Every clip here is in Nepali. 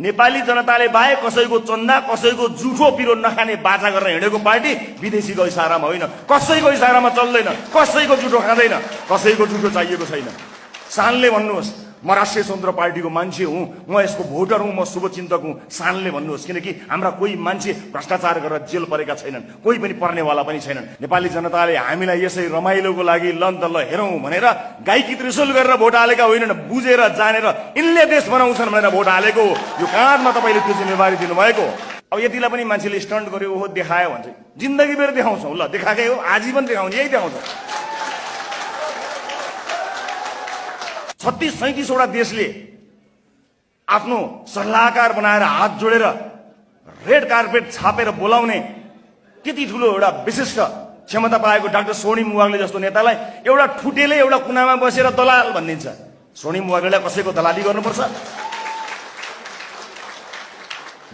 नेपाली जनताले बाहेक कसैको चन्दा कसैको जुठो पिरो नखाने बाचा गरेर हिँडेको पार्टी विदेशीको इशारामा होइन, कसैको इशारामा चल्दैन, कसैको जुठो खाँदैन, कसैको जुठो चाहिएको छैन। शानले भन्नुहोस् म राष्ट्रिय स्वतन्त्र पार्टीको मान्छे हुँ, म यसको भोटर हुँ, म शुभचिन्तक हुँ, शानले भन्नुहोस्। किनकि हाम्रा कोही मान्छे भ्रष्टाचार गरेर जेल परेका छैनन्, कोही पनि पर्नेवाला पनि छैनन्। नेपाली जनताले हामीलाई यसै रमाइलोको लागि लन त ल हेरौँ भनेर गाईकी त्रिशूल गरेर भोट हालेका होइनन्, बुझेर जानेर यिनले देश बनाउँछन् भनेर भोट हालेको। यो काँधमा तपाईँले त्यो जिम्मेवारी दिनुभएको। अब यतिलाई पनि मान्छेले स्टन्ट गर्यो, ओहो देखायो भन्छ। जिन्दगीभर देखाउँछौँ, ल देखाएकै हो, आजीवन देखाउँछ, यही देखाउँछ। 36-37वटा देशले आफ्नो सल्लाहकार बनाएर हात जोडेर रेड कार्पेट छापेर बोलाउने त्यति ठुलो एउटा विशिष्ट क्षमता पाएको डाक्टर स्वर्णिम मुवाग्ले जस्तो नेतालाई एउटा ठुटेले एउटा कुनामा बसेर दलाल भनिदिन्छ। स्वर्णिम मुवाग्लेलाई कसैको दलाली गर्नुपर्छ?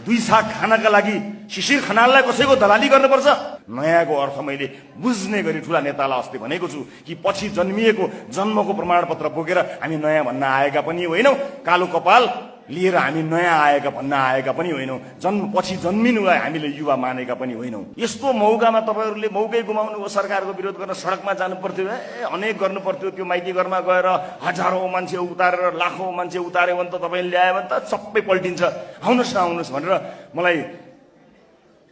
2 साग खानका लागि शिशिर खनाललाई कसैको दलाली गर्नुपर्छ? नयाँको अर्थ मैले बुझ्ने गरी ठुला नेतालाई अस्ति भनेको छु कि पछि जन्मिएको जन्मको प्रमाणपत्र बोकेर हामी नयाँ भन्न आएका पनि होइनौँ, कालो कपाल लिएर हामी नयाँ आएका भन्न आएका पनि होइनौँ, पछि जन्मिनुलाई हामीले युवा मानेका पनि होइनौँ। यस्तो मौकामा तपाईँहरूले मौकै गुमाउनु हो। सरकारको विरोध गर्न सडकमा जानु पर्थ्यो, अनेक गर्नु पर्थ्यो। त्यो माइती घरमा गएर हजारौँ मान्छे उतारेर लाखौँ मान्छे उतार्यो भने त तपाईँले ल्यायो भने त सबै पल्टिन्छ। आउनुहोस् न आउनुहोस् भनेर मलाई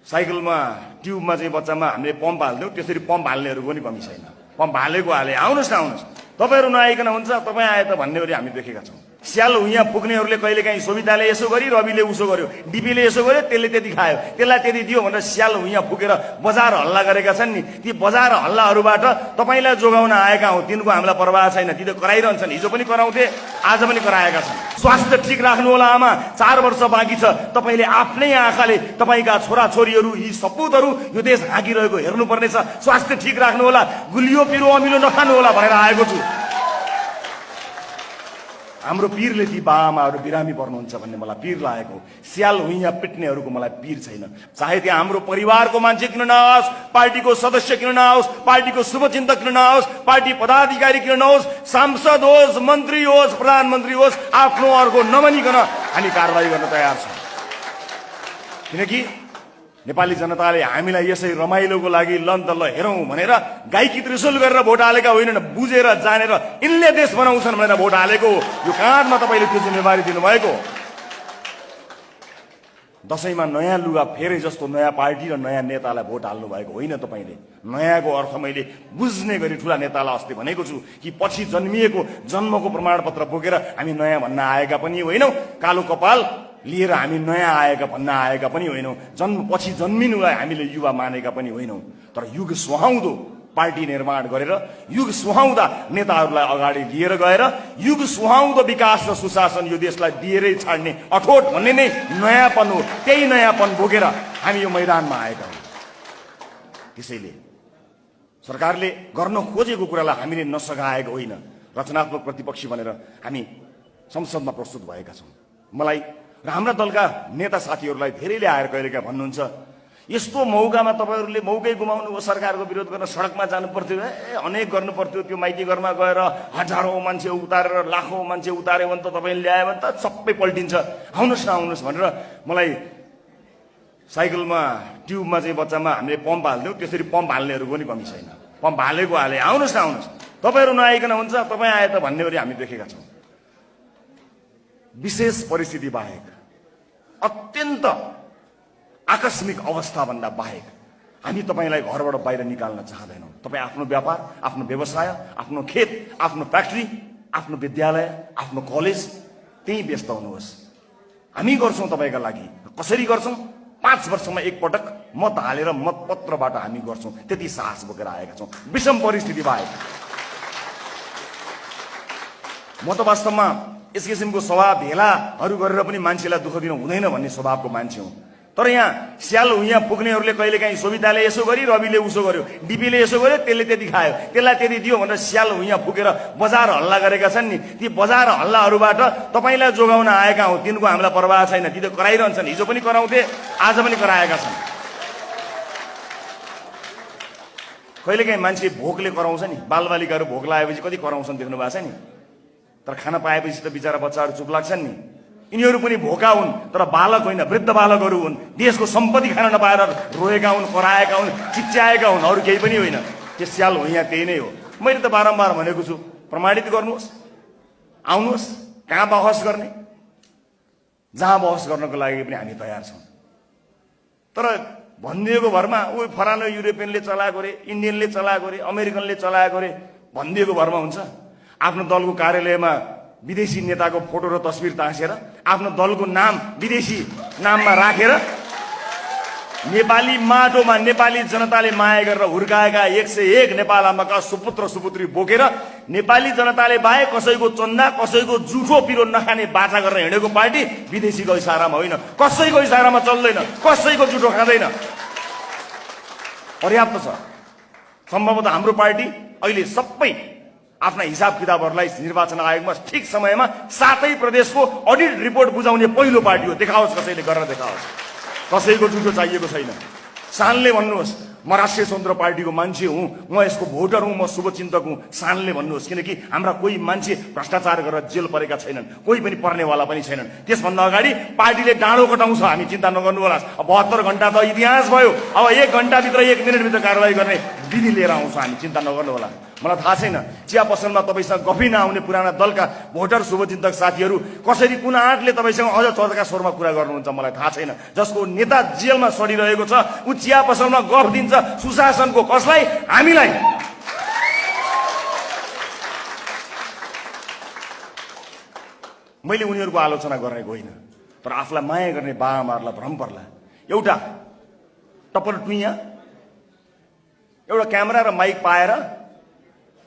साइकलमा ट्युबमा चाहिँ बच्चामा हामीले पम्प हाल्थ्यौँ, त्यसरी पम्प हाल्नेहरू पनि कमी छैन। पम्प हालेको हाले, आउनुहोस् न आउनुहोस्, तपाईँहरू नआइकन हुन्छ, तपाईँ आए त भन्ने गरी हामी देखेका छौँ। स्याल हुइयाँ पुग्नेहरूले कहिलेकाहीँ सोभिताले यसो गरी रविले उसो गर्यो, डिपीले यसो गर्यो, त्यसले त्यति खायो, त्यसलाई त्यति दियो भनेर स्याल हुइयाँ पुगेर बजार हल्ला गरेका छन् नि। ती बजार हल्लाहरूबाट तपाईँलाई जोगाउन आएका हौँ, तिनको हामीलाई परवाह छैन। ती त कराइरहन्छन्, हिजो पनि कराउँथे, आज पनि कराएका छन्। स्वास्थ्य ठिक राख्नु होला आमा, 4 वर्ष बाँकी छ। तपाईँले आफ्नै आँखाले तपाईँका छोराछोरीहरू यी सपुतहरू यो देश हाँकिरहेको हेर्नुपर्नेछ। स्वास्थ्य ठिक राख्नु होला, गुलियो पिरो अमिलो नखानु होला भनेर आएको छु। हाम्रो पीरले ती बाआमाहरू बिरामी पर्नुहुन्छ भन्ने मलाई पीर लागेको। स्याल हुइयाँ पिट्नेहरूको मलाई पीर छैन। चाहे त्यहाँ हाम्रो परिवारको मान्छे किन नआओस्, पार्टीको सदस्य किन नआओस्, पार्टीको शुभचिन्तक किन नआओस्, पार्टी पदाधिकारी किन नहोस्, सांसद होस्, मन्त्री होस्, प्रधानमन्त्री होस्, आफ्नो अर्को नमनिकन हामी कारवाही गर्न तयार छौँ। किनकि नेपाली जनताले हामीलाई यसै रमाइलोको लागि लन त ल हेरौँ भनेर गाईकी त्रिशूल गरेर भोट हालेका होइनन्, बुझेर जानेर यिनले देश बनाउँछन् भनेर भोट हालेको। यो काँधमा तपाईँले त्यो जिम्मेवारी दिनुभएको। दसैँमा नयाँ लुगा फेरे जस्तो नयाँ पार्टी र नयाँ नेतालाई भोट हाल्नु भएको होइन तपाईँले। नयाँको अर्थ मैले बुझ्ने गरी ठुला नेतालाई अस्ति भनेको छु कि पछि जन्मिएको जन्मको प्रमाणपत्र बोकेर हामी नयाँ भन्न आएका पनि होइनौँ, कालो कपाल लिएर हामी नयाँ आएका भन्न आएका पनि होइनौँ, पछि जन्मिनुलाई हामीले युवा मानेका पनि होइनौँ। तर युग सुहाउँदो पार्टी निर्माण गरेर, युग सुहाउँदा नेताहरूलाई अगाडि लिएर गएर, युग सुहाउँदो विकास र सुशासन यो देशलाई दिएरै छाड्ने अठोट भन्ने नै नयाँपन हो। त्यही नयाँपन बोकेर हामी यो मैदानमा आएका हौँ। त्यसैले सरकारले गर्न खोजेको कुरालाई हामीले नसघाएको होइन, रचनात्मक प्रतिपक्षी भनेर हामी संसदमा प्रस्तुत भएका छौँ। मलाई र हाम्रा दलका नेता साथीहरूलाई धेरैले आएर कहिलेकाहीँ भन्नुहुन्छ, यस्तो मौकामा तपाईँहरूले मौकै गुमाउनु हो। सरकारको विरोध गर्न सडकमा जानु पर्थ्यो, अनेक गर्नु पर्थ्यो। त्यो माइती घरमा गएर हजारौँ मान्छे उतारेर लाखौँ मान्छे उतार्यो भने त तपाईँले ल्यायो भने त सबै पल्टिन्छ। आउनुहोस् न आउनुहोस् भनेर मलाई साइकलमा ट्युबमा चाहिँ बच्चामा हामीले पम्प हाल्थ्यौँ, त्यसरी पम्प हाल्नेहरू पनि कमी छैन। पम्प हालेको हाले, आउनुहोस् न आउनुहोस्, तपाईँहरू नआइकन हुन्छ, तपाईँ आए त भन्ने गरी हामी देखेका छौँ। विशेष परिस्थिति बाहेक, अत्यन्त आकस्मिक अवस्थाभन्दा बाहेक हामी तपाईँलाई घरबाट बाहिर निकाल्न चाहदैनौँ। तपाईँ आफ्नो व्यापार, आफ्नो व्यवसाय, आफ्नो खेत, आफ्नो फ्याक्ट्री, आफ्नो विद्यालय, आफ्नो कलेज त्यही व्यस्त हुनुहोस्। हामी गर्छौँ तपाईँका लागि। कसरी गर्छौँ? 5 वर्षमा एकपटक मत हालेर मतपत्रबाट हामी गर्छौँ। त्यति साहस बोकेर आएका छौँ विषम परिस्थिति बाहेक। म त वास्तवमा यस किसिमको सभा भेलाहरू गरेर पनि मान्छेलाई दुःख दिनु हुँदैन भन्ने स्वभावको मान्छे हुँ। तर यहाँ स्याल हुइयाँ पुग्नेहरूले कहिलेकाहीँ सोभिताले यसो गरी रविले उसो गर्यो, डिपीले यसो गर्यो, त्यसले त्यति खायो, त्यसलाई त्यति दियो भनेर स्याल हुइयाँ पुगेर बजार हल्ला गरेका छन् नि। ती बजार हल्लाहरूबाट तपाईँलाई जोगाउन आएका हौँ, तिनको हामीलाई परवाह छैन। ती त कराइरहन्छन्, हिजो पनि कराउँथे, आज पनि कराएका छन्। कहिलेकाहीँ मान्छे भोकले कराउँछ नि, बालबालिकाहरू भोक लागेपछि कति कराउँछन् देख्नु भएको छ नि। तर खाना पाएपछि त बिचरा बच्चाहरू चुप लाग्छन् नि। यिनीहरू पनि भोका हुन्, तर बालक होइन, वृद्ध बालकहरू हुन्। देशको सम्पत्ति खान नपाएर रोएका हुन्, कराएका हुन्, चिच्याएका हुन्, अरू केही पनि होइन। त्यो स्याल हो, यहाँ त्यही नै हो। मैले त बारम्बार भनेको छु, प्रमाणित गर्नुहोस्, आउनुहोस्, कहाँ बहस गर्ने, जहाँ बहस गर्नको लागि पनि हामी तयार छौँ। तर भनिदिएको भरमा ऊ फरानो युरोपियनले चलाएको रे, इन्डियनले चलाएको रे, अमेरिकनले चलाएको रे भनिदिएको भरमा हुन्छ? आफ्नो दलको कार्यालयमा विदेशी नेताको फोटो र तस्बिर टाँसेर, आफ्नो दलको नाम विदेशी नाममा राखेर, नेपाली माटोमा नेपाली जनताले माया गरेर हुर्काएका 101 नेपाल आमाका सुपुत्र सुपुत्री बोकेर नेपाली जनताले बाहेक कसैको चन्दा, कसैको जुठो पिरो नखाने बाचा गरेर हिँडेको पार्टी विदेशीको इसारामा होइन, कसैको इसारामा चल्दैन, कसैको जुठो खाँदैन। पर्याप्त छ। सम्भवतः हाम्रो पार्टी अहिले सबै आफ्ना हिसाब किताबहरूलाई निर्वाचन आयोगमा ठिक समयमा 7 प्रदेशको अडिट रिपोर्ट बुझाउने पहिलो पार्टी हो। देखाओस्, कसैले गरेर देखाओस्। कसैको जुठो चाहिएको छैन। शानले भन्नुहोस्, म राष्ट्रिय स्वतन्त्र पार्टीको मान्छे हुँ, म यसको भोटर हुँ, म शुभचिन्तक हुँ, शानले भन्नुहोस्। किनकि हाम्रा कोही मान्छे भ्रष्टाचार गरेर जेल परेका छैनन्, कोही पनि पर्नेवाला पनि छैनन्। त्यसभन्दा अगाडि पार्टीले डाँडो कटाउँछ, हामी चिन्ता नगर्नुहोला। 72 घण्टा त इतिहास भयो, अब 1 घण्टाभित्र 1 मिनटभित्र कारवाही गर्ने विधि लिएर आउँछ, हामी चिन्ता नगर्नुहोला। मलाई थाहा छैन, चिया पसलमा तपाईँसँग गफै नआउने पुराना दलका भोटर शुभचिन्तक साथीहरू कसरी कुन आँटले तपाईँसँग अझ चर्का स्वरमा कुरा गर्नुहुन्छ मलाई थाहा छैन। जसको नेता जेलमा सडिरहेको छ, ऊ चिया पसलमा गफ दिन्छ सुशासनको, कसलाई? हामीलाई। मैले उनीहरूको आलोचना गरेको होइन, तर आफूलाई माया गर्ने बाआमाहरूलाई भ्रम पर्ला। एउटा टप्पर टुइया, एउटा क्यामेरा र माइक पाएर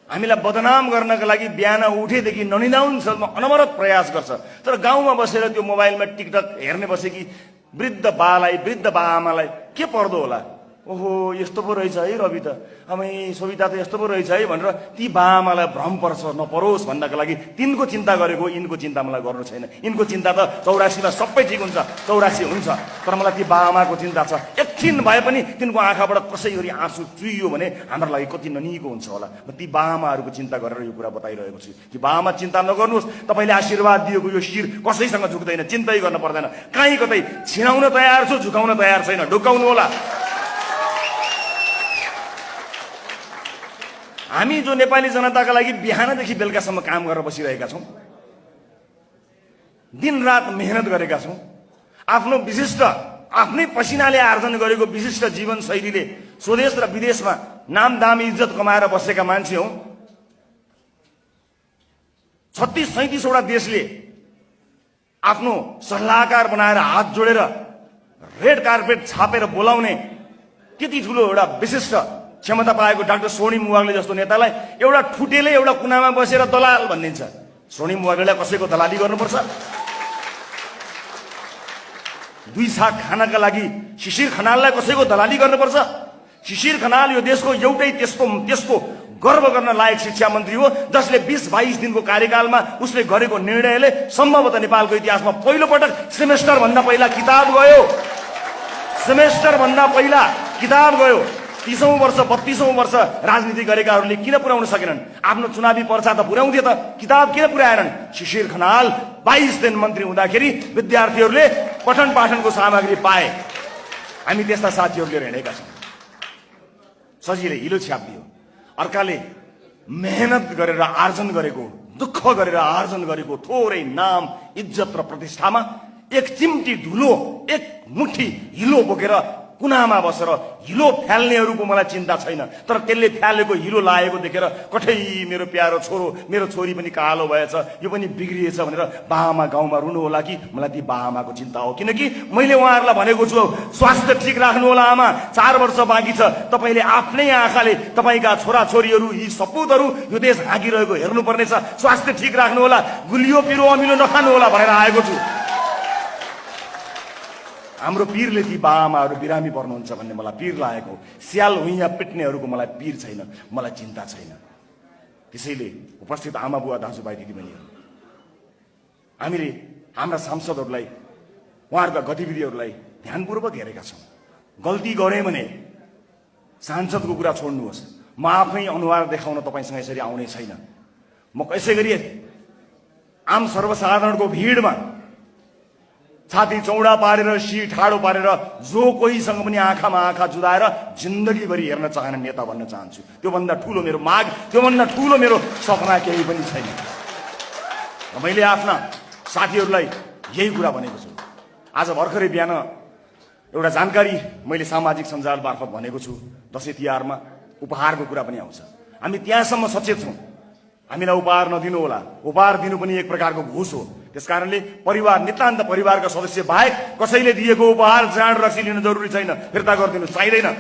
हामीलाई बदनाम गर्नका लागि बिहान उठेदेखि ननिदाउन्सम्म अनवरत प्रयास गर्छ। तर गाउँमा बसेर त्यो मोबाइलमा टिकटक हेर्ने बसेकी वृद्ध बालाई, वृद्ध बाआमालाई के पर्दो होला? ओहो, यस्तो पो रहेछ है रवि त, अमै सविता त यस्तो पो रहेछ है भनेर ती बाआमालाई भ्रम पर्छ, नपरोस् भन्नका लागि तिनको चिन्ता गरेको, यिनको चिन्ता मलाई गर्नु छैन। यिनको चिन्ता त 84मा सबै ठिक हुन्छ, 84 हुन्छ, तर मलाई ती बाआमाको चिन्ता छ। एकछिन भए पनि तिनको आँखाबाट कसै गरी आँसु चुइयो भने हाम्रो लागि कति ननिको हुन्छ होला। म ती बाआमाहरूको चिन्ता गरेर यो कुरा बताइरहेको छु कि बाआमा चिन्ता नगर्नुहोस्, तपाईँले आशीर्वाद दिएको यो शिर कसैसँग झुक्दैन, चिन्तै गर्न पर्दैन। कहीँ कतै छिनाउन तयार छु, झुकाउन तयार छैन, ढुकाउनु होला। हामी जो नेपाली जनताका लागि बिहानदेखि बेलुकासम्म काम गरेर बसिरहेका छौँ, दिनरात मेहनत गरेका छौँ, आफ्नो विशिष्ट आफ्नै पसिनाले आर्जन गरेको विशिष्ट जीवनशैलीले स्वदेश र विदेशमा नाम दाम इज्जत कमाएर बसेका मान्छे हौँ। 36-37 वटा देशले आफ्नो सल्लाहकार बनाएर हात जोडेर रेड कार्पेट छापेर बोलाउने त्यति ठुलो एउटा विशिष्ट क्षमता पाएको डाक्टर स्वर्णिम मुवागले जस्तो नेतालाई एउटा ठुटेले एउटा कुनामा बसेर दलाल भनिदिन्छ। स्वर्णिम मुवागलेलाई कसैको दलाली गर्नुपर्छ? 2 छाक खानका लागि शिशिर खनाललाई कसैको दलाली गर्नुपर्छ? शिशिर खनाल यो देशको एउटै त्यसको गर्व गर्न लायक शिक्षा मन्त्री हो, जसले 20-22 दिनको कार्यकालमा उसले गरेको निर्णयले सम्भवतः नेपालको इतिहासमा पहिलो पटक सेमेस्टर भन्दा पहिला किताब गयो। सेमेस्टर भन्दा पहिला किताब गयो। 30औं वर्ष 32औं वर्ष राजनीति गरेकाहरूले किन पुर्याउन सकेनन्? आफ्नो चुनावी पर्चा त पुर्याउँथे त, किताब किन पुर्याएनन्? शिशिर खनाल 22 दिन मन्त्री हुँदाखेरि विद्यार्थीहरूले पठन पाठनको सामग्री पाए। हामी त्यस्ता साथीहरू लिएर हिँडेका छौँ। सजिलै हिलो छ्यापिदियो। अर्काले मेहनत गरेर आर्जन गरेको, दुःख गरेर आर्जन गरेको थोरै नाम इज्जत र प्रतिष्ठामा एक चिम्टी धुलो, एक मुठी हिलो बोकेर कुनामा बसेर हिलो फ्याल्नेहरूको मलाई चिन्ता छैन। तर त्यसले फ्यालेको हिलो लागेको देखेर कठै मेरो प्यारो छोरो, मेरो छोरी पनि कालो भएछ, यो पनि बिग्रिएछ भनेर बाआमा गाउँमा रुनु होला कि? मलाई ती बाआमाको चिन्ता हो। किनकि मैले उहाँहरूलाई भनेको छु, स्वास्थ्य ठिक राख्नु होला आमा, 4 वर्ष बाँकी छ। तपाईँले आफ्नै आँखाले तपाईँका छोराछोरीहरू, यी सपुतहरू यो देश हाँकिरहेको हेर्नुपर्नेछ। स्वास्थ्य ठिक राख्नु होला, गुलियो पिरो अमिलो नखानु होला भनेर आएको छु। हाम्रो पीरले ती बाआमाहरू बिरामी पर्नुहुन्छ भन्ने मलाई पीर लागेको। स्याल हुइया पिट्नेहरूको मलाई पीर छैन, मलाई चिन्ता छैन। त्यसैले उपस्थित आमा बुवा दाजुभाइ दिदीबहिनीहरू, हामीले हाम्रा सांसदहरूलाई, उहाँहरूका गतिविधिहरूलाई ध्यानपूर्वक हेरेका छौँ। गल्ती गरेँ भने सांसदको कुरा छोड्नुहोस्, म आफै अनुहार देखाउन तपाईँसँग यसरी आउने छैन। म यसै गरी आम सर्वसाधारणको भिडमा छाती चौडा पारेर शिर ठाडो पारेर जो कोहीसँग पनि आँखामा आँखा जुदाएर जिन्दगीभरि हेर्न चाहने नेता बन्न चाहन्छु। त्योभन्दा ठुलो मेरो माग, त्योभन्दा ठुलो मेरो सपना केही पनि छैन। मैले आफ्ना साथीहरूलाई यही कुरा भनेको छु। आज भर्खरै बिहान एउटा जानकारी मैले सामाजिक सञ्जाल मार्फत भनेको छु, दशैं तिहारमा उपहारको कुरा पनि आउँछ। हामी त्यहाँसम्म सचेत छौँ, हामीलाई उपहार नदिनु होला। उपहार दिनु पनि एक प्रकारको घुस हो। त्यसकारणले परिवार, नितान्त परिवारका सदस्य बाहेक कसैले दिएको उपहार जाँड रक्सी लिनु जरुरी छैन, फिर्ता गरिदिनु चाहिँदैन।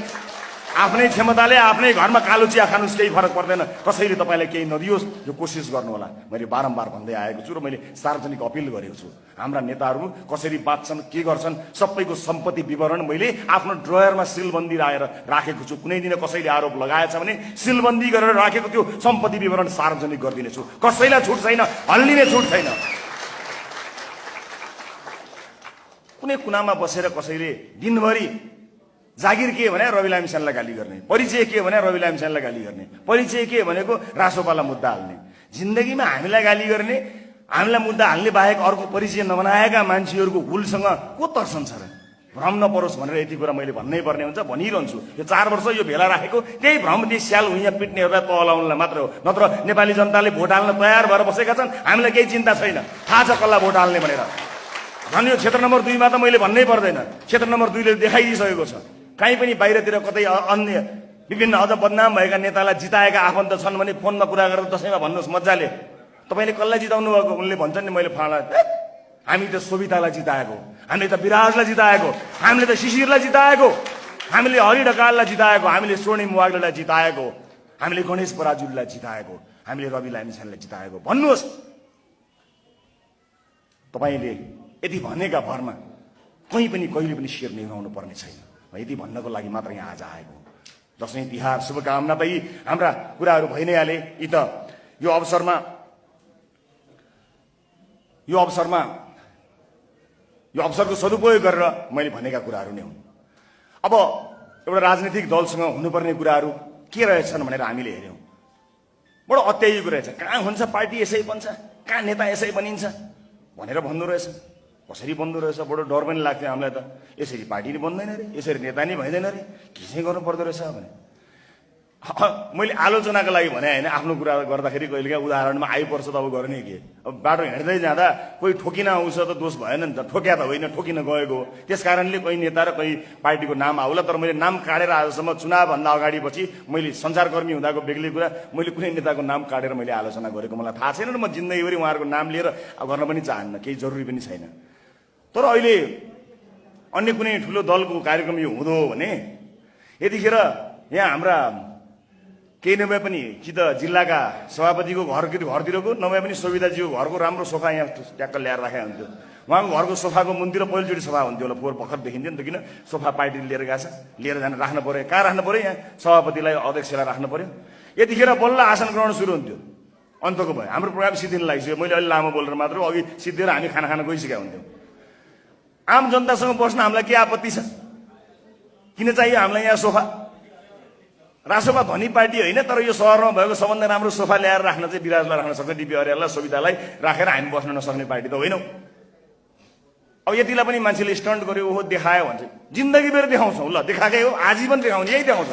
आफ्नै क्षमताले आफ्नै घरमा कालो चिया खानुस्, केही फरक पर्दैन। कसैले तपाईँलाई केही नदियोस्, यो कोसिस गर्नु होला। मैले बारम्बार भन्दै आएको छु र मैले सार्वजनिक अपिल गरेको छु। हाम्रा नेताहरू कसरी बाँच्छन्, के गर्छन्, सबैको सम्पत्ति विवरण मैले आफ्नो ड्रयरमा सिलबन्दी राखेको छु। कुनै दिन कसैले आरोप लगाएछ भने सिलबन्दी गरेर राखेको त्यो सम्पत्ति विवरण सार्वजनिक गरिदिनेछु। कसैलाई छुट छैन, हल्लिने छुट छैन। कुनै कुनामा बसेर कसैले दिनभरि जागिर के भने रवि लामिछानेलाई गाली गर्ने, परिचय के भने रवि लामिछानेलाई गाली गर्ने, परिचय के भनेको रासोपालाई मुद्दा हाल्ने। जिन्दगीमा हामीलाई गाली गर्ने, हामीलाई मुद्दा हाल्ने बाहेक अर्को परिचय नबनाएका मान्छेहरूको हुलसँग को तर्सन्छ र? भ्रम नपरोस् भनेर यति कुरा मैले भन्नै पर्ने हुन्छ, भनिरहन्छु। यो 4 वर्ष यो भेला राखेको त्यही भ्रम, त्यही स्याल हुइयाँ पिट्नेहरूलाई तलाउनलाई मात्र हो। नत्र नेपाली जनताले भोट हाल्न तयार भएर बसेका छन्। हामीलाई केही चिन्ता छैन, थाहा छ कसलाई भोट हाल्ने भनेर। झन् यो क्षेत्र नम्बर 2 मा त मैले भन्नै पर्दैन। क्षेत्र नम्बर 2 ले देखाइदिइसकेको छ। कहीँ पनि बाहिरतिर कतै अन्य विभिन्न अझ बदनाम भएका नेतालाई जिताएका आफन्त छन् भने फोनमा कुरा गरेर दशैंमा भन्नुहोस् मजाले, तपाईँले कसलाई जिताउनु भएको? उनले भन्छन् नि मैले फाँडा, हामी त सोभितालाई जिताएको, हामीले त विराजलाई जिताएको, हामीले त शिशिरलाई जिताएको, हामीले हरि ढकाललाई जिताएको, हामीले स्वर्णिम वाग्लेलाई जिताएको, हामीले गणेश पराजुलीलाई जिताएको, हामीले रवि लामिछानेलाई जिताएको। भन्नुहोस्, तपाईँले यदि भनेका भरमा कहीँ पनि कहिले पनि शिर निभाउनु पर्ने छैन। यदि भन्नको लागि मात्र यहाँ आज आएको। दशैं तिहार शुभकामना त यी हाम्रा कुराहरू भइ नै हाले। यी त यो अवसरको सदुपयोग गरेर मैले भनेका कुराहरू नै हुन्। अब एउटा राजनीतिक दलसँग हुनुपर्ने कुराहरू के रहेछन् भनेर हामीले हेर्यौँ। बडो अत्याइको रहेछ। कहाँ हुन्छ पार्टी यसै बन्छ, कहाँ नेता यसै बनिन्छ भनेर भन्नु रहेछ। कसरी बन्दो रहेछ, बडो डर पनि लाग्थ्यो हामीलाई त। यसरी पार्टी नि बन्दैन रे, यसरी नेता नि भइँदैन रे, के चाहिँ गर्नु पर्दो रहेछ भने मैले आलोचनाको लागि भने होइन, आफ्नो कुरा गर्दाखेरि कहिलेकाहीँ उदाहरणमा आइपर्छ त अब गर्ने के। अब बाटो हिँड्दै जाँदा कोही ठोकिन आउँछ त दोष भएन नि त, ठोक्या त होइन, ठोकिन गएको। त्यस कारणले कोही नेता र कोही पार्टीको नाम आउला। तर मैले नाम काटेर आजसम्म चुनावभन्दा अगाडि पछि मैले सञ्चारकर्मी हुँदाको बेग्लै कुरा, मैले कुनै नेताको नाम काटेर मैले आलोचना गरेको मलाई थाहा छैन र म जिन्दगीभरि उहाँहरूको नाम लिएर गर्न पनि चाहन्न, केही जरुरी पनि छैन। तर अहिले अन्य कुनै ठुलो दलको कार्यक्रम यो हुँदो हो भने यतिखेर यहाँ हाम्रा केही नभए पनि कि त जिल्लाका सभापतिको घरतिरको नभए पनि सोभिताजीको घरको राम्रो सोफा यहाँ ट्याक्क ल्याएर राखेको हुन्थ्यो। उहाँको घरको सोफाको मुनतिर पहिलोचोटि सभा हुन्थ्यो होला, फोहोर भर्खर देखिन्थ्यो नि त। किन सोफा पार्टीले लिएर गएछ, लिएर जान राख्नु पर्यो। कहाँ राख्नु पर्यो? यहाँ सभापतिलाई, अध्यक्षलाई राख्नु पर्यो। यतिखेर बल्ल आसन ग्रहण सुरु हुन्थ्यो। अन्तको भयो हाम्रो प्रोग्राम सिद्धिन लागिसक्यो। मैले अलि लामो बोलेर मात्र अघि सिद्धिएर हामी खाना खान गइसकेका हुन्थ्यौँ। आम जनतासँग बस्न हामीलाई के आपत्ति छ? किन चाहियो हामीलाई यहाँ सोफा? रासोपा धनी पार्टी होइन, तर यो सहरमा भएको सबभन्दा राम्रो सोफा ल्याएर राख्न चाहिँ विराजलाई राख्न सक्छ, डिपी अर्याललाई, सोभितालाई राखेर हामी बस्न नसक्ने पार्टी त होइनौ। अब यतिलाई पनि मान्छेले स्टन्ट गर्यो, ओहो देखायो भन्छ। जिन्दगीभरि देखाउँछौँ, ल देखाएकै हो, आजीवन देखाउने, यही देखाउँछ।